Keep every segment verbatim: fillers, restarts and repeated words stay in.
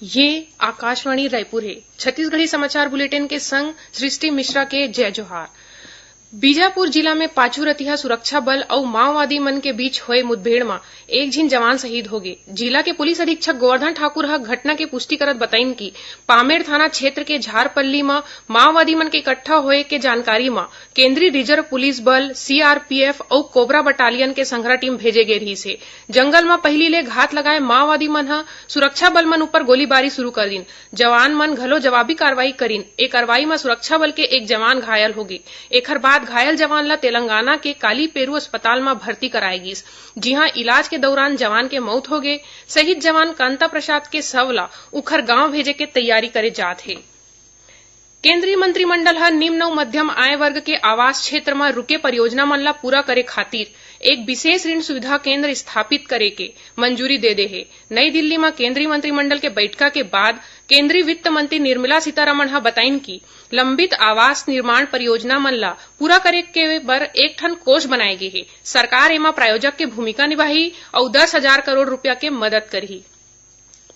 ये आकाशवाणी रायपुर हे। छत्तीसगढ़ी समाचार बुलेटिन के संग सृष्टि मिश्रा के जय जोहार। बीजापुर जिला में पाचू रतिहा सुरक्षा बल अउ माओवादी मन के बीच होए मुठभेड़ म एक झिन जवान शहीद होगे। जिला के पुलिस अधीक्षक गोवर्धन ठाकुर ह घटना के पुष्टि करत बताइन कि पामेड़ थाना क्षेत्र के झारपल्ली म माओवादी मन के इकट्ठा होए के जानकारी म केंद्रीय रिजर्व पुलिस बल, सीआरपीएफ अउ कोबरा बटालियन के संघरा टीम भेजे गे रिहिस हे। जंगल म पहिली ले घात लगाए माओवादी मन ह सुरक्षा बल मन ऊपर गोलीबारी शुरू कर दिन। जवान मन घलो जवाबी कार्रवाई करिन। ए कार्रवाई म सुरक्षा बल के एक जवान घायल होगे। एखर बाद घायल जवान ल तेलंगाना के कालीपेरू अस्पताल म भर्ती कराए गिस, जिहां इलाज के दौरान जवान के मौत होगे। शहीद जवान कांता प्रसाद के शव ल उखर गांव भेजे के तैयारी करे जात हे। केंद्रीय मंत्रिमंडल ह निम्न अउ मध्यम आय वर्ग के आवास क्षेत्र म रुके परियोजना मन ल पूरा करे खातिर एक विशेष ऋण सुविधा केंद्र स्थापित करे के मंजूरी दे दे हे। नई दिल्ली म केंद्रीय मंत्रिमंडल के बैठका के बाद केंद्रीय वित्त मंत्री निर्मला सीतारमण ह बताइन कि लंबित आवास निर्माण परियोजना मन ल पूरा करे के बर एक ठन कोष बनाए गे हे। सरकार एमा प्रायोजक के भूमिका निभाही अउ दस हजार करोड़ रुपया के मदद करही।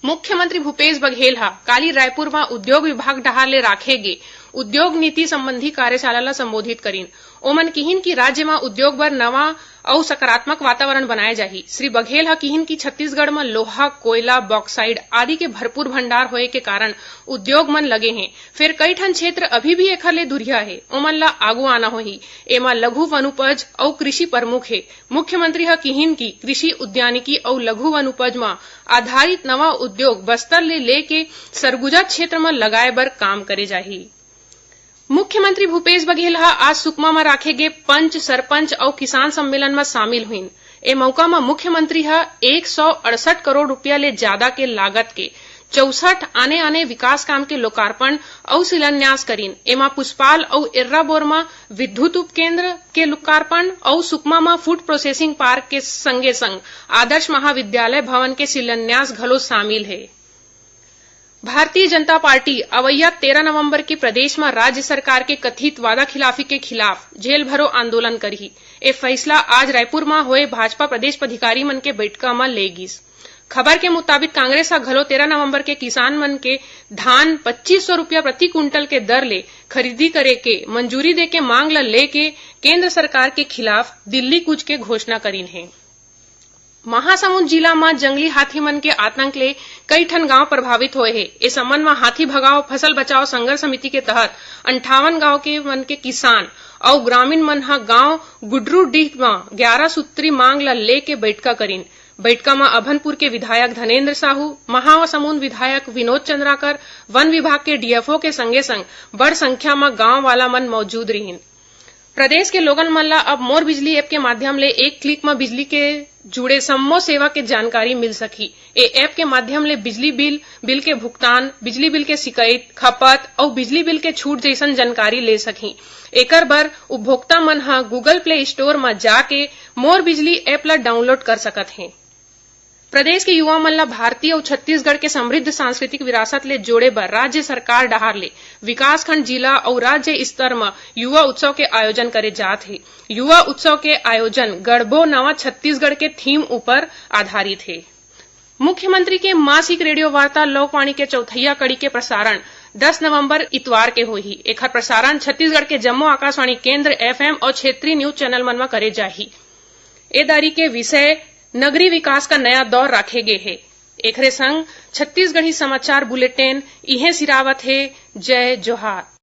मुख्यमंत्री भूपेश बघेल ह काली रायपुर म उद्योग विभाग डहार ले राखे गे उद्योग नीति संबंधी कार्यशाला ल संबोधित करिन। ओमन किहिन कि राज्य म उद्योग बर नवा अउ सकारात्मक वातावरण बनाए जाही। श्री बघेल ह किहिन कि छत्तीसगढ़ म लोहा, कोयला, बॉक्साइड आदि के भरपूर भंडार होए के कारण उद्योग मन लगे हें, फेर कई ठन क्षेत्र अभी भी एखर ले दुरिहा हे, ओमन ल आगू आना होही। एमा लघु वनोपज अउ कृषि प्रमुख हे। मुख्यमंत्री ह किहिन कि कृषि, उद्यानिकी अउ लघु वनोपज म आधारित नवा उद्योग बस्तर ले लेके सरगुजा क्षेत्र म लगाए बर काम करे जाही। मुख्यमंत्री भूपेश बघेल ह आज सुकमा म राखे गे पंच, सरपंच अउ किसान सम्मेलन म शामिल होइन। ए मौका म मुख्यमंत्री ह एक सौ अड़सठ करोड़ रुपया ले जादा के लागत के चौसठ आने-आने विकास काम के लोकार्पण अउ शिलान्यास करिन। एमा पुष्पाल अउ एर्राबोर म विद्युत उपकेंद्र के लोकार्पण अउ सुकमा म फूड प्रोसेसिंग पार्क के संगे-संग आदर्श महाविद्यालय भवन के शिलान्यास घलो शामिल हे। भारतीय जनता पार्टी अवइया तेरह नवंबर के प्रदेश म राज्य सरकार के कथित वादा खिलाफी के खिलाफ जेल भरो आंदोलन करही। ए फैसला आज रायपुर म होए भाजपा प्रदेश पदाधिकारी मन के बैठका म ले गिस। खबर के मुताबिक, कांग्रेस ह घलो तेरह नवंबर के किसान मन के धान पच्चीस सौ रुपया प्रति कुंटल के दर ले खरीदी करे के मंजूरी दे के मांग ल लेके केंद्र सरकार के खिलाफ दिल्ली कूच के घोषणा करिन हे। महासमुंद जिला म जंगली हाथी मन के आतंक ले कई ठन गांव प्रभावित होए हे। ए संबंध म हाथी भगाओ फसल बचाओ संघर्ष समिति के तहत अंठावन गांव के मन के किसान अउ ग्रामीण मन ह गांव गुडरूडीह म ग्यारह सूत्री मांग ल लेके बैठका करिन। बैठका म अभनपुर के विधायक धनेंद्र साहू, महासमुंद विधायक विनोद चंद्राकर, वन विभाग के डीएफओ के संगे-संग बड़ संख्या म गांव वाला मन मौजूद रिहिन। प्रदेश के लोगन मन ल अब मोर बिजली ऐप के माध्यम ले एक क्लिक म बिजली के जुड़े सम्मो सेवा के जानकारी मिल सकही। ए ऐप के माध्यम ले बिजली बिल, बिल के भुगतान, बिजली बिल के शिकायत, खपत अउ बिजली बिल के छूट जइसन जानकारी ले सकही। एकर बर उपभोक्ता मन ह Google Play Store म जाके मोर बिजली ऐप ल डाउनलोड कर सकत हें। प्रदेश के युवा मन ल भारतीय अउ छत्तीसगढ़ के समृद्ध सांस्कृतिक विरासत ले जोड़े बर राज्य सरकार डहार ले विकासखंड, जिला अउ राज्य स्तर म युवा उत्सव के आयोजन करे जात हे। युवा उत्सव के आयोजन गढ़बो नवा छत्तीसगढ़ के थीम ऊपर आधारित हे। मुख्यमंत्री के मासिक रेडियो वार्ता लोकवाणी के चौथैया कड़ी के प्रसारण दस नवंबर इतवार के होही। एखर प्रसारण छत्तीसगढ़ के जम्मो आकाशवाणी केंद्र, एफएम अउ क्षेत्रीय न्यूज चैनल मन म करे जाही। ए दारी के विषय नगरीय विकास का नया दौर राखे गे हे। एखरे संग छत्तीसगढ़ी समाचार बुलेटिन इहें सिरावत हे। जय जोहार।